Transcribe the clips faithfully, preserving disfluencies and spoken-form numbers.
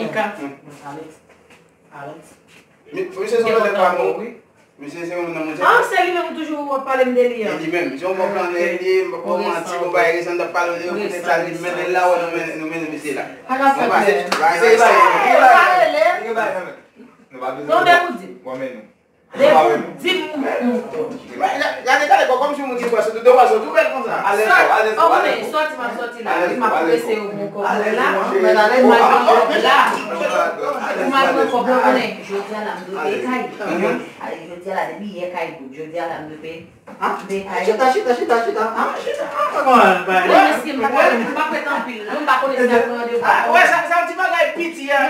Monica. Alex. Alex. Misye se yon nèg pa bon, wi. Misye se yon nonm, misye. Ah, se li menm ou toujou w ap pale m de li an. E li menm, misye yon bon flannè, li, m pa pran manti, bon bagay resan, m t ap pale de yo, poutèt sa, li mennen l la, wè, nou mennen, nou mennen misye la. Bon bagay, bagay sa, bagay sa. Nou pa bezwen. Non, de pou di. Mwen menm. Depi w di m, m, m. Gade, gade, kòm si moun ki pwè soti, de pwè soti, ou bèl konsa. Alèz, alèz, alèz. Sòti, m ap sòti la. Wi, m ap prese yo pou kòb mwen la. Mèt alèz, m al pran kòb la. Pou m al pran kòb la, konnen. Jodi a la, m dwe peye kay. Ale, jodi a la, depi yè kay bout. Jodi a la, m dwe peye. Chita, chita, chita, chita. Ah, chita. Ah, kòman? Mesye, m pa kwè, m pa kwè tanpil. Non, m pa konnen si n ap pran randevou. Ah, wè, sa, sa yon ti bagay piti, a.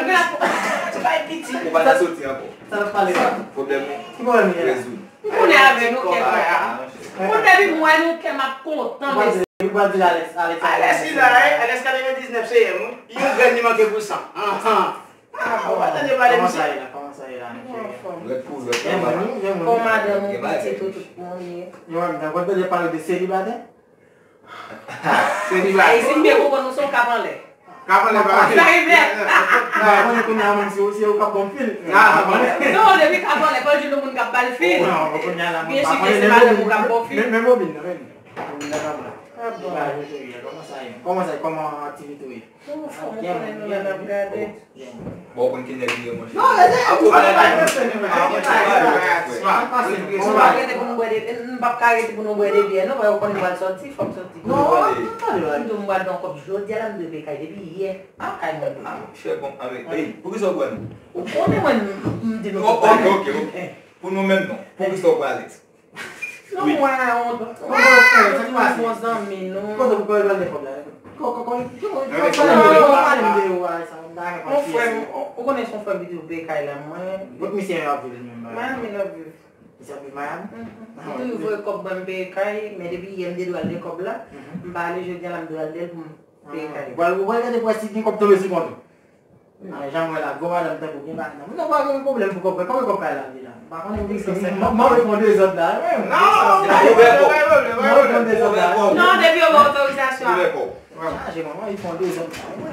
Ti bagay piti. Ou pa ta soti ankò. Sa n ap pale la? Pwoblèm ou. Ki pwoblèm li ye la? Rezoud. M konnen avè nou kè kontan. Moun depi m wè nou kè m ap kontan, mesye. Ou pral di Alex, Alex. Alex li la, eh, Alex katrevendiznèf C M, wi. Yon grenn li manke pou san. Anhan. Ah, ou pa tande pale misye. Kòman sa ye la? Kòman sa ye la, mesye? Rèt pou, rèt pou. Kòman madanm ou, pitit ou, tout moun ye? Yo, mwen, mwen tande pale de selibatè. Selibatè. Ayisyen byen konprann nou se yon kap anlè. Kap anlè pa anlè. Sa e vre. Mwen konnen kounye a menm si ou, si ou kap bon fil. Ah, bon. Non, depi kap anlè, pa di nou moun kap ba l fil. Non, kounye a la, mwen pa konnen. Byen si se madanm ou kap bon fil. Men, men bobin nan, men. Bobin nan kap la. Ah, bon. Kòman sa ye? Kòman sa ye? Kòman aktivite ou ye? Ou fanm, ou konnen nou la n ap gade. Bon, ou konn ki nèg li ye, monchè. Non, rete. Ou pa rete pou nou bwè de, m p ap ka rete pou nou bwè de byè, non, paske ou konnen m pral sòti, fò m sòti. Non, m di w m pral pran kòb jodi a la, m dwe peye kay depi yè. Ah, kay mwen dwe. Ah, monchè, bon, anben, ey, poukisa ou bwè nou? Ou konnen mwen, m, m di nou. Oh, ok, ok, ok. Pou nou menm, non. Poukisa ou bwè Alex? Non, mwen, on, on, on bon zanmi nou. Kote ou pral pran kòb la? Ko, ko, ko, ki moun? Pale m de ou a, sa, m ta renmen pale. On frè m, ou konnen se yon frè m ki toujou peye kay la, mwen. Kot misye ap viv li menm? Miami l ap viv. Misye ap viv Miami? Li toujou voye kòb ban m peye kay, men depi yè m te dwe al de kòb la, m pa ale, jodi a la m dwe al de l pou m peye kay. Ou pral, ou pral gade pou wè si gen kòb tonbe sou kont ou. Ah, jan m wè la, gwo madanm tankou gen bagay nan. Moun nan pa gen pwoblèm pou kòb, konbyen kòb kay la deja? M pa konnen, m, m, m anvi fè yon dezòd la, wi. Non, non, non, pa gen pwoblèm, pa gen pwoblèm. M anvi fè yon dezòd la. Non, depi yo ba w otorizasyon. Chaje, manman, li fè yon dezòd la, wi.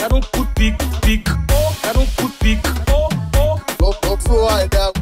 gad yon kout pik, pik, oh, gad yon kout pik, oh, oh. Bon, bon, fò al dam.